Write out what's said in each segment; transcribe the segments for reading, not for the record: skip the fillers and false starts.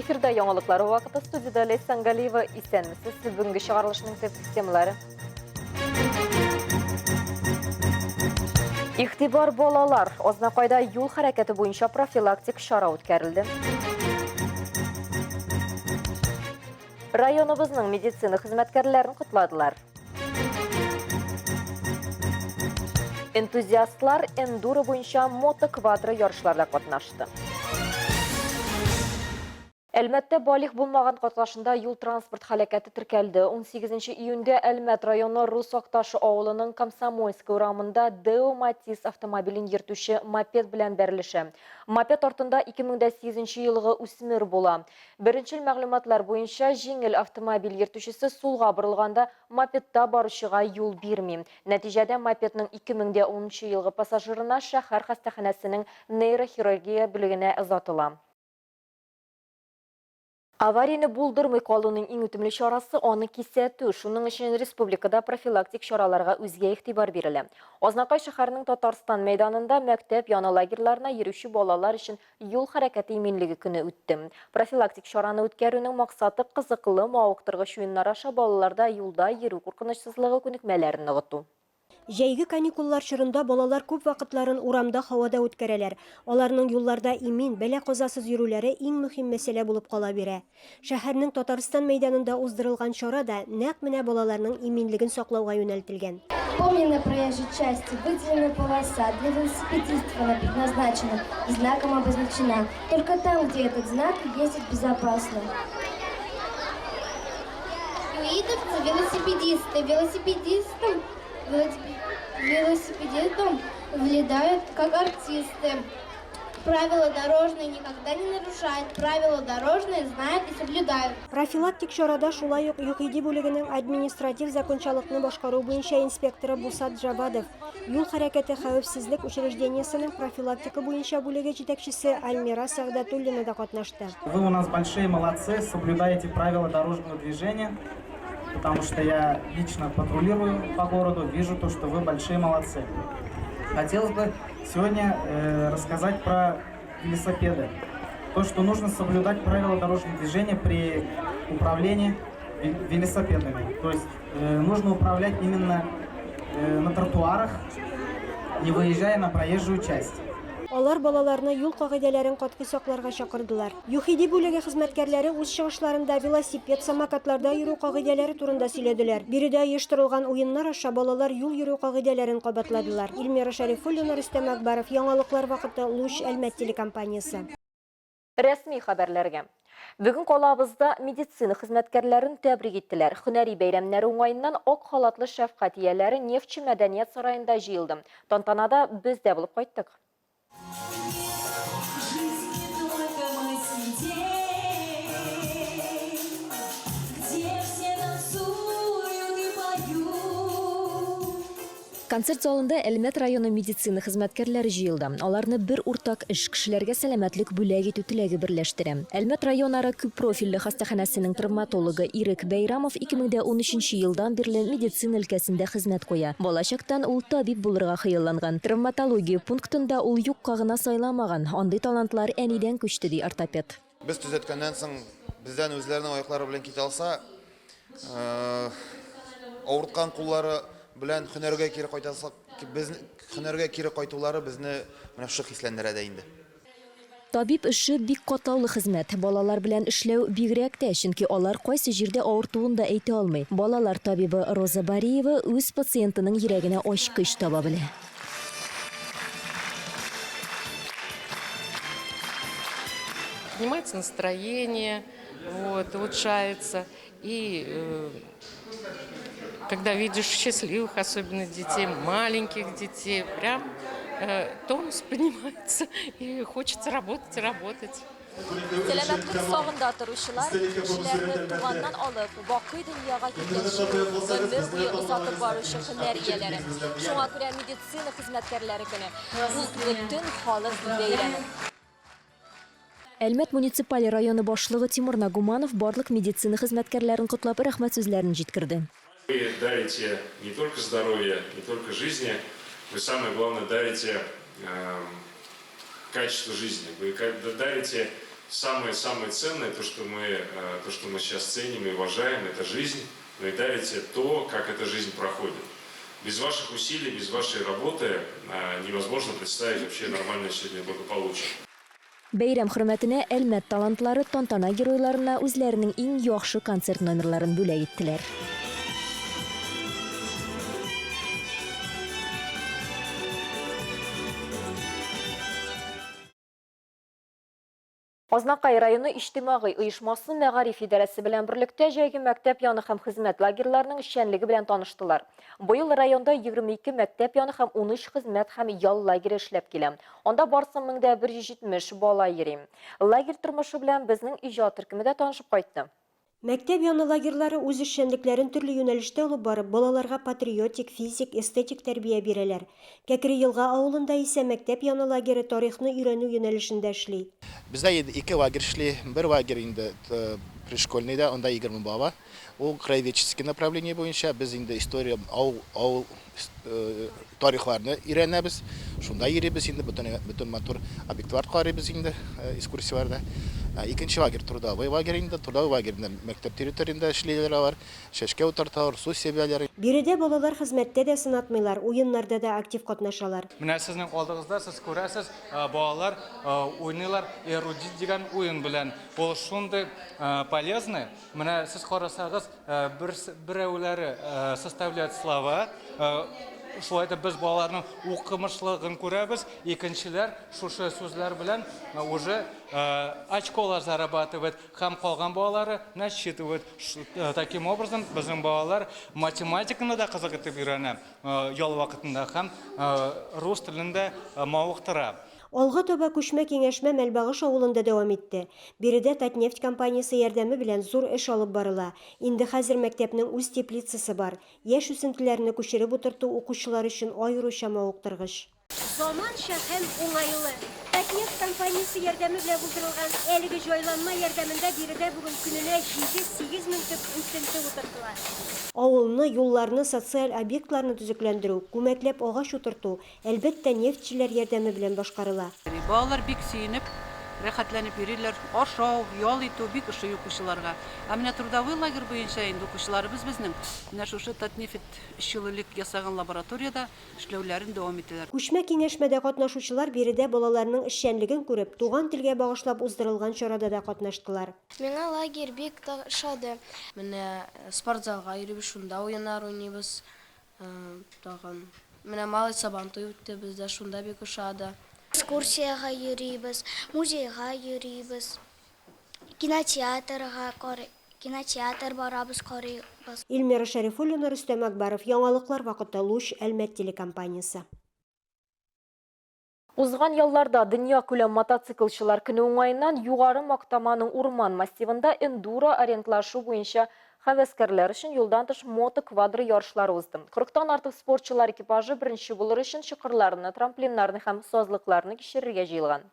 Эфирда яңалыклар вакыты студиядә Ләйсән Галиева. Исәнмесез. Бүгенге чыгарылышның төп темалары. Игътибар балалар! Азнакайда юл хәрәкәте буенча профилактик чара үткәрелде. Районыбызның медицина хезмәткәрләрен котладылар. Энтузиастлар эндуро буенча мотоквадро ярышларда катнашты. Әлмәттә балигъ булмаган катнашында юл-транспорт һәлакәте теркәлде. 18 июньдә Әлмәт районы Рус Акташы авылының Комсомольская урамында Део Матиз автомобилен йөртүче мопед белән бәрелешә. Мопед артында 2008 елгы үсмер була. Беренчел мәгълүматлар буенча, җиңел автомобиль йөртүчесе сулга борылганда мопедта баручыга юл бирми. Нәтиҗәдә мопедның 2010 нчы елгы пассажирына шәһәр хастаханәсенең нейрохирургия бүлегенә озатыла. Аварияне булдырмый калуның иң үтемле чарасы, аны кисәтү. Шуның өчен республикада профилактик чараларга үзгә игътибар бирелә. Азнакай шәһәренең Татарстан мәйданында мәктәп яны лагерьларына йөрүче балалар өчен Юл хәрәкәте иминлеге көне үтте. Профилактик чараны үткәрүнең максаты, кызыклы, мавыктыргыч уеннар аша балаларда юлда йөрү куркынычсызлыгы күнекмәләрен ныгыту. Җәйге каникуллар чорында балалар күп вакытларын урамда һавада үткәрәләр. Аларның юлларда имин, бәла-казасыз йөрүләре иң мөһим мәсьәлә булып кала бирә. Шәһәрнең Татарстан мәйданында уздырылган чара да нәкъ менә балаларның иминлеген саклауга юнәлтелгән. Помни, на проезжей части выделена полоса, для велосипедистов она предназначена и знаком обозначена. Только там, где этот знак, ездить безопасно. Юитовцы, велосипедисты, велосипедистам, велосипедистам влетают как артисты. Правила дорожные никогда не нарушают, правила дорожные знают и соблюдают. Профилактик чарада шулай ук ЮХИДИ бүлегенең административ закончалыкны башкару буенча инспекторы Бусат Джавадов, юл хәрәкәте хәвефсезлек учреждениесенең профилактика буенча бүлеге җитәкчесе Альмира Сәгъдәтуллина да катнашты. Вы у нас большие молодцы, соблюдаете правила дорожного движения, потому что я лично патрулирую по городу, вижу то, что вы большие молодцы. Хотелось бы сегодня рассказать про велосипеды. То, что нужно соблюдать правила дорожного движения при управлении велосипедами. То есть нужно управлять именно на тротуарах, не выезжая на проезжую часть. Алар балаларны юл кагыйдәләрен катгый сакларга чакырдылар. ЮХИДИ бүлеге хезмәткәрләре үз чыгышларында велосипед, самокатларда йөрү кагыйдәләре турында сөйләделәр. Биредә оештырылган уеннар аша балалар юл йөрү кагыйдәләрен кабатладылар. Эльмира Шәрифуллина, Рөстәм Әкбаров, Яңалыклар вакыты, Луч, Әлмәт телекомпаниясе. Рәсми хәбәрләргә. Бүген калабызда медицина хезмәткәрләрен тәбрик иттеләр. Һөнәри бәйрәмнәре уңаеннан ак халатлы шәфкать ияләре Нефтьче мәдәният сараенда җыелды. Тантанада без дә булып кайттык. Концерт залында Әлмәт районы медицина хезмәткәрләре җыелды. Аларны бер уртак эш, кешеләргә сәламәтлек бүләк итү теләге берләштерә. Әлмәт районара күппрофильле хастаханәсенең травматологы Ирек Бәйрамов 2013 елдан бирле медицина өлкәсендә хезмәт куя. Балачактан ул табиб булырга хыялланган. Травматология пунктын да ул юкка гына сайламаган. Андый талантлар әнидән күчте, ди ортопед. Без төзәткәннән соң бездән үзләренең аяклары белән китә алса, авырткан куллары белән һөнәргә кире кайтасак, без һөнәргә кире кайтулары безне менә шушы хисләндерә дә инде. Табиб эше бик катлаулы хезмәт. Балалар белән эшләү бигрәк тә, чөнки алар кайсы җирдә авыртуын да әйтә алмый. Балалар табибы Роза Бариева үз пациентының йөрәгенә ачкыч таба белә. Поднимается настроение, вот, улучшается. И когда видишь счастливых, особенно детей, маленьких детей, прям тонус поднимается, и хочется работать, работать. Сәламәтлек сагында торучылар, кешеләрне туганнан алып, бакый дөньяга киткәнче үк гомер буе озатып баручы һөнәр ияләре. Шуңа күрә медицина хезмәткәрләре көне, ул бөтен халык бәйрәме. Әлмәт муниципаль районы башлыгы Тимур Нагуманов барлык медицина хезмәткәрләрен котлап, рәхмәт сүзләрен җиткерде. Вы дарите не только здоровье, не только жизни, вы самое главное дарите качество жизни, вы дарите самое-самое ценное, то, что мы, то, что мы сейчас ценим и уважаем, это жизнь, но и дарите то, как эта жизнь проходит. Без ваших усилий, без вашей работы невозможно представить вообще нормальное сегодня благополучие. Бәйрәм хөрмәтенә Әлмәт талантлары тантана геройларына үзләренең иң яхшы концерт номерларын бүләк иттеләр. Азнакай районы иҗтимагый оешмасы мәгариф идарәсе белән берлектә җәйге мәктәп яны һәм хезмәт лагерьларының эшчәнлеге белән таныштылар. Быел районда 22 мәктәп яны һәм 13 хезмәт һәм ял лагере эшләп килә. Анда барсы 1170 бала йөри. Лагерь тормышы белән безнең иҗат төркеме дә танышып кайтты. Мәктәп яны лагерьлары үз эшчәнлекләрен төрле юнәлештә алып барып, балаларга патриотик, физик, эстетик тәрбия бирәләр. Кәкре Елга авылында исә мәктәп яны лагере тарихны өйрәнү юнәлешендә эшли. Бездә инде ике лагерь эшли. Бер лагерь инде пришкольный да, анда 20 бала. Ул краеведческий направление буенча без инде история, авыл, авыл тарихларны өйрәнәбез. Шунда йөрибез инде, бөтен, бөтен матур объектлар карыйбыз инде экскурсияләрдә. Икенче лагерь трудовой лагерь инде. Трудовой лагерьда мәктәп территориясендә эшлиләр алар. Чәчкә утырталар, су сибәләр. Биредә балалар хезмәттә дә сынатмыйлар, уеннарда да актив катнашалар. Менә сезнең алдыгызда сез күрәсез, балалар уйныйлар Эрудит дигән уен белән. Ул шундый полезный. Менә сез карасагыз, бер, берәүләре составляет слова, шулай итеп без балаларның укымышлыгын күрәбез, икенчеләр шушы сүзләр белән уже очколар зарабатывает һәм калган балалары насчитывают. Таким образом, безнең балалар математиканы да кызык итеп өйрәнә ял вакытында һәм рус телен дә мавыктыра. Алга таба күчмә киңәшмә Мәлбагыш авылында дәвам итте. Биредә Татнефть компаниясе ярдәме белән зур эш алып барыла. Инде хәзер мәктәпнең үз теплицасы бар. Яшь үсентеләрне күчереп утырту укучылар өчен аеруча мавыктыргыч. Заманча һәм уңайлы. Татнефть компаниясе ярдәме белән булдырылган әлеге җайланма ярдәмендә биредә бүген көненә 7-8 мең төп үсенте утыртыла. Авылны, юлларны, социаль объектларны төзекләндерү, күмәкләп агач утырту, әлбәттә, нефтьчеләр ярдәме белән башкарыла. Балалар бик сөенеп, рәхәтләнеп йөриләр. Ашау, ял итү бик ошый укучыларга. Ә менә трудовой лагерь буенча инде укучыларыбыз безнең менә шушы Татнефть өч ел элек ясаган лабораториядә эшләүләрен дәвам итәләр. Күчмә киңәшмәдә катнашучылар биредә балаларның эшчәнлеген күреп, туган телгә багышлап уздырылган чарада да катнаштылар. Миңа лагерь бик ошады. Менә спортзалга йөрибез, шунда уеннар уйныйбыз. Тагын менә Малый Сабантуй үтте бездә, шунда бик ошады. Экскурсиягә йөрибез, музейга йөрибез, кинотеатрга карый, кинотеатр барабыз, карыйбыз. Эльмира Шәрифуллина, Рөстәм Акбаров, Яңалыклар вакыты, Луч, Әлмәт телекомпаниясе. Узган ялларда дөньякүләм мотоциклчылар көне уңаеннан Югары Мактаманың урман массивында эндуро ориентлашу буенча һәвәскәрләр өчен юлдан тыш мото-квадро ярышлары узды. 40-тан артык спортчылар экипажы беренче булыр өчен чокырларны, трамплиннарны һәм сазлыкларны кичерергә җыелган.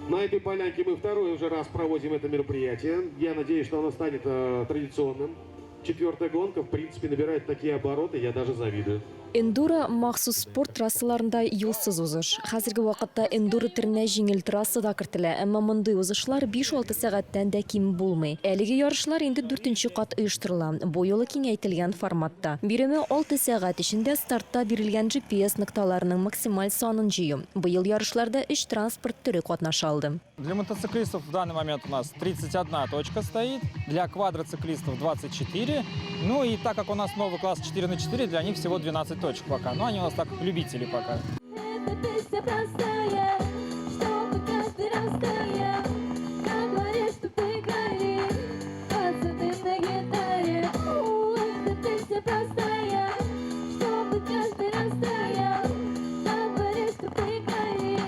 На этой полянке мы второй уже раз проводим это мероприятие. Я надеюсь, что оно станет традиционным. Четвертая гонка, в принципе, набирает такие обороты, я даже завидую. Эндуро махсус спорт трассаларында юлсыз узыш. Хәзерге вакытта эндуро төренә җиңел трасса да кертелә, әмма мондый узышлар 5-6 сәгатьтән дә ким булмый. Әлеге ярышлар инде дүртенче кат оештырыла. Бу юлы киңәйтелгән форматта. Биреме 6 сәгать эчендә стартта бирелгән GPS нокталарының максималь санын җыю. Быел ярышларда 3 транспорт төре катнаша алды. Для мотоциклистов в данный момент у нас 31 точка стоит, для квадроциклистов 24. Ну и так как у нас новый класс 4 на 4, для них всего 12 точек пока. Но они у нас так любители пока. Эта песня простая, чтобы каждый раз стоял на дворе, чтоб ты горел, пацаны на гитаре. У, эта песня простая, чтобы каждый раз стоял на дворе, чтоб ты горел,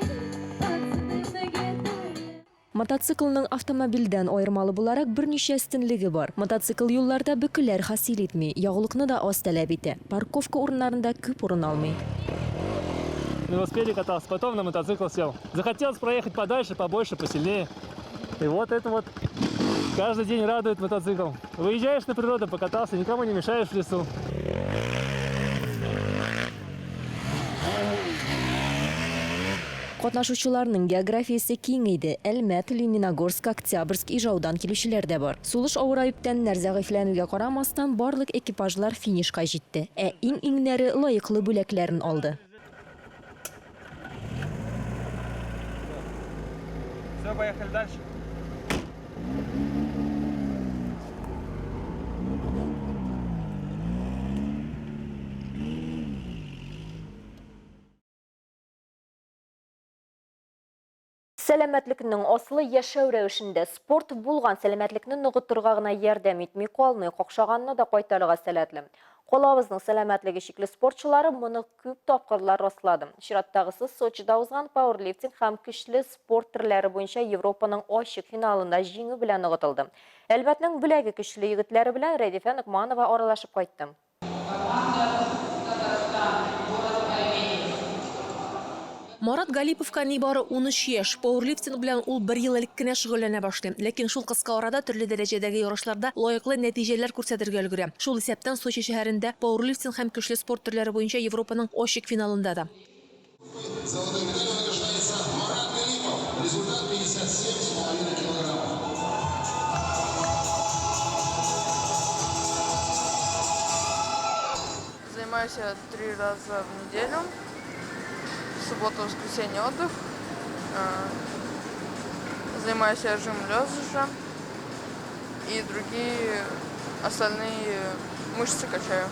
пацаны на гитаре. Мотоциклның автомобильдән аермалы буларак берничә өстенлеге бар. Мотоцикл юлларда бөкеләр хасил итми, ягулыкны да аз таләп итә. Парковка урыннарында күп урын алмый. На велосипеде катался, потом на мотоцикл сел. Захотелось проехать подальше, побольше, посильнее. И вот это вот каждый день радует мотоцикл. Выезжаешь на природу, покатался, никому не мешаешь в лесу. Катнашучыларның географиясе киң иде, Әлмәт, Лениногорск, Октябрьск, Ижаудан килүчеләр дә бар. Сулыш авыраеп, тәннәр зәгыйфьләнүгә карамастан, барлык экипажлар финишка җитте. Ә иң-иңнәре лаеклы бүләкләрен алды. Все, поехали дальше. Сәламәтлекнең асылы яшәү рәвешендә. Спорт булган сәламәтлекне ныгытырга гына ярдәм итми калмый, какшаганны да кайтарырга сәләтле. Калабызның сәламәтлеге чикле спортчылары моны күп тапкырлар раслады. Чираттагысы Сочида узган пауэрлифтинг һәм көчле спорт төрләре буенча Европаның ачык финалында җиңү белән ныгытылды. Әлмәтнең беләге көчле егетләре белән Рәдифә Ногманова аралашып кайтты. Марат Галиповка нибары 13 яшь. Пауэрлифтинг белән ул бер ел элек кенә шөгыльләнә башлый. Ләкин шул кыска арада төрле дәрәҗәдәге ярышларда лаеклы нәтиҗәләр күрсәтергә өлгерә. Шул исәптән Сочи шәһәрендә пауэрлифтинг һәм көчле спорт төрләре буенча Европаның ачык финалында да. Золотой медалью награждается Марат Галипов. Результат 57,5 килограммов. Занимаюсь я три раза в неделю. В субботу, воскресенье отдых. Э, занимаюсь я жим лежа и другие остальные мышцы качаю.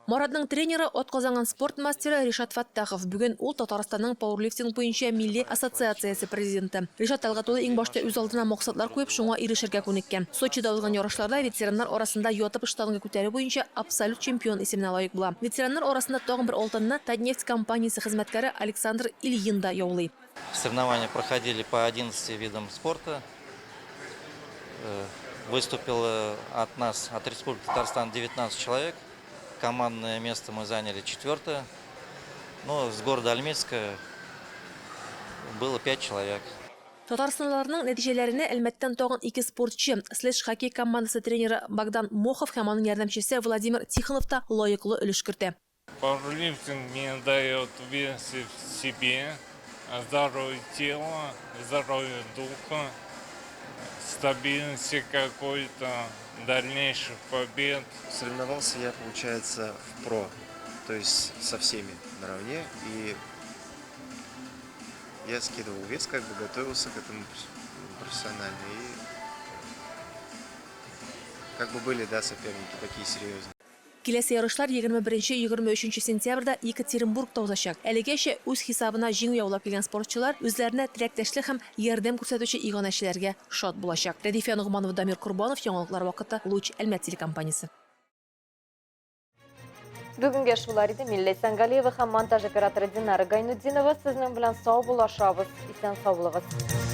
Маратның тренеры, атказанган спорт мастеры Ришат Фәттахов. Бүген ул Татарстанның пауэрлифтинг буенча милли ассоциациясе президенты. Ришат Тәлгать улы иң башта үз алдына максатлар куеп, шуңа ирешергә күнеккән. Сочида узган ярышларда ветераннар арасында ятып штанга күтәрү буенча абсолют чемпион исеменә лаек була. Ветераннар арасында тагын бер алтынны Татнефть компаниясе хезмәткәре Александр Ильин да яулый. Соревнования проходили по 11 видам спорта. Э, выступило от нас, от Республики Татарстан, 19 человек. Командное место мы заняли четвертое. Но с города Альметьевска было 5 человек. Татарстанлыларның нәтиҗәләренә Әлмәттән тагын ике спортчы, следж-хоккей командасы тренеры Богдан Мохов һәм аның ярдәмчесе Владимир Тихонов та лаеклы өлеш кертә. Пауэрлифтинг мне дает уверенность в себе, здоровье тела, здоровье духа, стабильности какой-то, дальнейших побед. Соревновался я, получается, в про, то есть со всеми наравне. И я скидывал вес, как бы готовился к этому профессионально. И как бы были, да, соперники такие серьезные. Киләсе ярышлар 21-23 сентябрьдә Екатеринбургта узачак. Әлегәчә үз хисабына җиңү яулап килгән спортчылар үзләренә теләктәшлек һәм ярдәм күрсәтүче иганәчеләргә шат булачак. Рәдифә Ногманова, Дамир Корбанов, Яңалыклар вакыты, Луч, Әлмәт телекомпаниясе. Бүгенгә шулар иде. Мин Ләйсән Галиева һәм монтаж операторы Динара Гайнутдинова сезнең белән саубуллашабыз. Исән сау булыгыз.